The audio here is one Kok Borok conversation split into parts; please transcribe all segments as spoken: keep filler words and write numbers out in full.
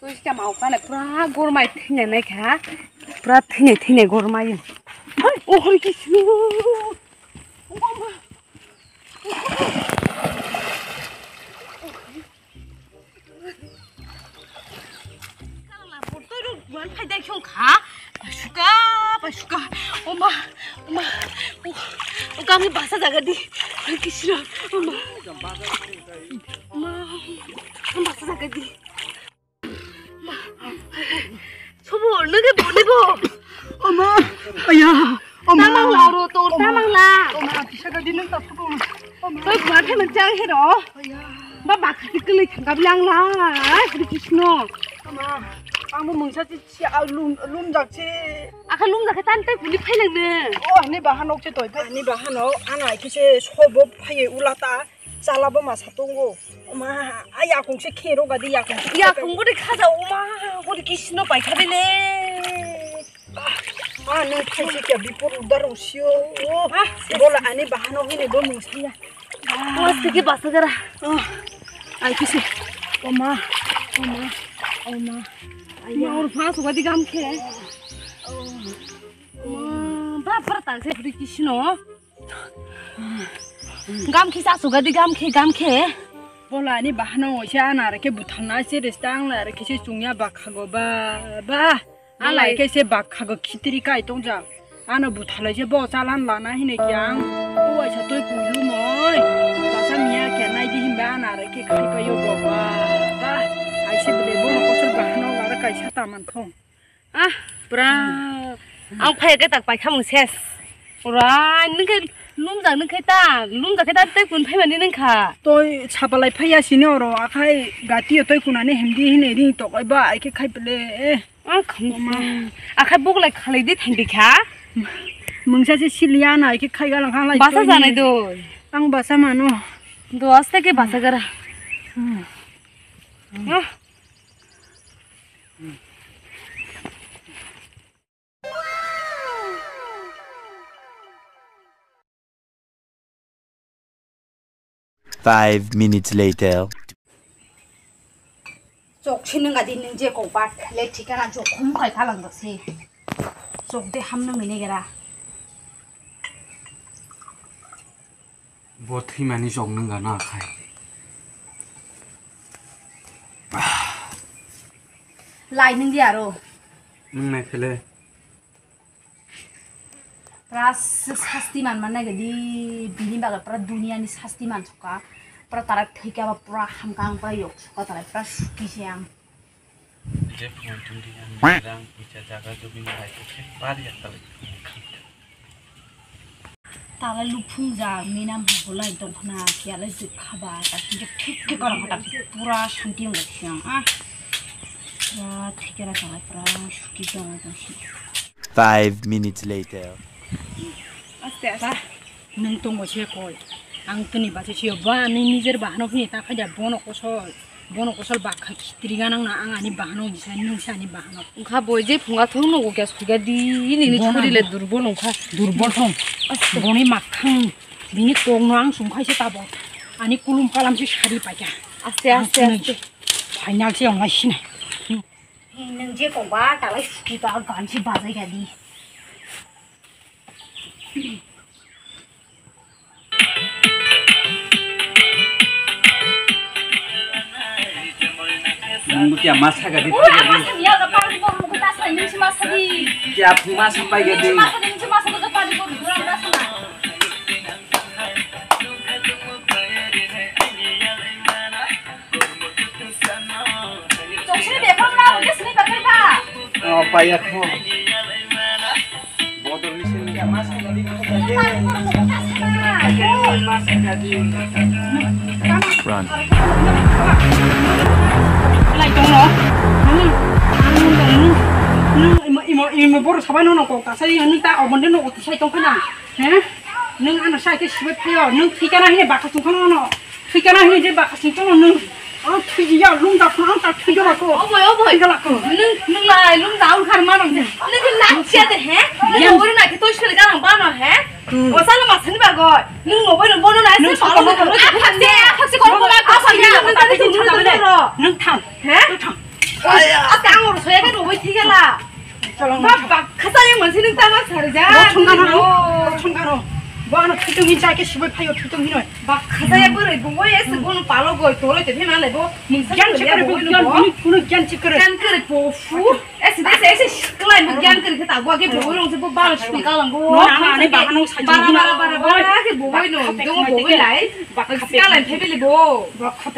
Tuiska mau kane pura gormai thwinai naikha, pura thwinai thwinai gormai. Hai, oh, hori ki sino. Kala portoi rok buan phai dai khong kha. Pasuka, pasuka. Oma, oma. O, o kami basa jaga di. Kisra, oma. Oma, basa jaga di. Sobo, nang ke boni bo. Oma, aya, oma. Tamang la ro, tor tamang la. Oma, kisa ka dinang ta sobo. Oma. Toi gua the man chang he ro. Aya. Ba ba khati kele thang ka bilang la. Hare Krishna. Oma, ang bo mungsa chi chi a lum, lum jak chi. Aka lum jak tan te puli phai lang ne. Oh, ni bahanok chi toi phai. Ni bahanok, ana kise sobo phai ulata. Chala bo masa tongo. Ma, a yakung se khe rok gadi yakung se. Yakung bo de khaja o ma, bo de kisino pai kha bele. Ah, ah, nang thai se kya bipor udar usio. Ah, bola ani bahano hine bo mung saya. Ah. Mas ke basa gara. Ah, ai kise. O ma, o ma, o ma. Ai ya. Ma or phas gadi gam khe. Ma, bra bra tang se bri kisino. Gam khe sa suga di, gam khe, gam khe. Bola ani bahano waisa ana reke buthalna se resta ang la reke se chungya bakhago ba, ba. Ang la reke se bakhago khitri kai tongja. Ano buthalai se bo chalan lana hine kyang. Uwaisa toi kuilu moi. Basa miya kya nai di himba ana reke khai payo bo ba, ba. Ai se bele bono kosor bahano la reke kaisa taman thong. Ah, pura. Ang phai ke tak pai khamung ses. Pura, nung ke lumjak nung ke ta, lumjak ke ta tei kun phai mani nung kha. Toi sapalai phai ya sini oro, akhai gati yo toi kunani himdi hini ring tok ai ba, ai ke khai pele. Ah, kham. Akhai bok lai khalai di thang di kha. Mungsa se siliya na, ai ke khai galang khalai. Basa toi janai ni. Doi. Ang basa mano. Do aste ke basa gara. Hmm. Ah. Five minutes later. Chok se nung adi nung je kok bat le thikana chok khum khai khalang dok se. Chok de ham nung mene gera. Bo thwimani chok nung gana khai. Lai nung di aro. Nung nai phele. Pura sasti man man nai di bini baga pura dunia ni sasti man soka. Pura tarak thwika ba pura hamkang pura yok soka tarak pura suki se ang. Je phone tun di ang rang puja jaga jobi nai ko se pari ya tali. Tala luphung ja minam bolai dongkhna kiala jukha ba ta kinje thik ke korang ta pura shanti ang siang ah. Ya thik era tala pura suki dong dong si. Five minutes later. Aste aste. Nung tongo se koi. Ang tini base siyo ba ni nijer bahano hini ta khaja bono kosol. Bono kosol bakha khitri ganang na ang ani bahano jisa nung se ani bahano. Ungkha boi je phunga thung nugo kya suga di ni ni bono churi le durbol ungkha. Durbol thong. Aste. Boni makhang bini kong no ang sungkhai se tabo. Ani kulum kalam se sari paikha. Aste aste aste. Final se ongla sina. Nung je kong ba talai suki ba gan se bajai ga di. Nungbo kya ma saka di. Ura, ma sa niya ga pari ko, ko ta sa, nung si ma sa di. Kya phu ma sa pai ga di. Nung si ma sa di, nung si ma sa di, ko pari ko, ura, ma sa na. Chok sini befang na, udah sini pakai pa. Oh, payah ko. Botol ni sini. Run. Lai tong no. Nung, nung, nung, nung, imo, imo, imo boro sabai no no kok ta sai nung ta obonde no kok sai tong kana. He? Nung ano sai ke sibai phayo. Nung thikana hini baka sung khana no. Thikana hini je baka sung khana nung. Ang thigi ya lung da phang ta thigi la ko. Oboi, oboi. Thigi la ko. Nung, nung lai lung da ul khar ma nang. Nung ke lang sia de he? Nung ori na ke toi sele ka nang ba no he? Hmm. O sala ma sani ba go. Nung mo boi nung bono na se ma nung. A phak se, a phak se ko ko ba ko sa ya. Nung thang. He? Nung thang. Aya. Ate ang oro soya khe rubui thigala. Cholong. Ba, ba, khasai mansi nung tama sarja. Rothung gano, rothung gano. Bo ano thwitung hin chai khe sibai phaio thwitung hinoi. Ba, khasai bwrwi bo oi ese bono palo goi toro te phima le bo. Mungsa gyan chikre bo, gyan, bini kuno gyan chikre. Gyan kre po fu. Ese de ese ese klai mo gyan kre ta bo ge bo long se bo ba spi kalang bo. No, no, ne ba hano sa bara, bara, bara, bara, ke bo oi no. Dong bo oi lai. Ba khatai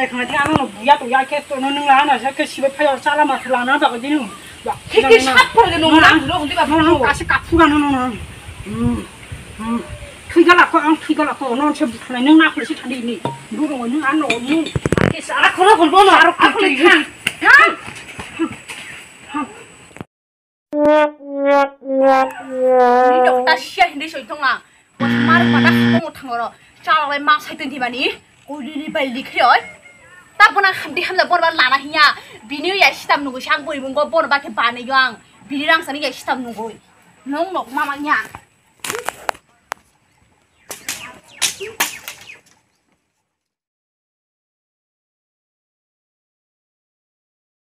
khana di ano no buya to ya ke to no nung la na sa ke sibai phayo chala ma thla na ba dinu. Ba ke ke sap phar no na no di ba no kasi ka phuga no no no. Hmm. Hmm. Thui gala ko ang thui gala ko no se bu thla nung na ko si thandi ni. Bu ro nung ano ni. Ke sa ko no ko no. Aro ke thui. Ha. Nini nokta siya hindi soi tonga. Mar pada kamu thangoro. Chalai ma sai tun thibani. Ko lili bai likhe oi. Ta bona hamdi hamda borba lana hiya. Bini ya sitam nugo sang boi mungo borba ke bani yang. Bini rang sani ya sitam nugo. Nong nok mama nya.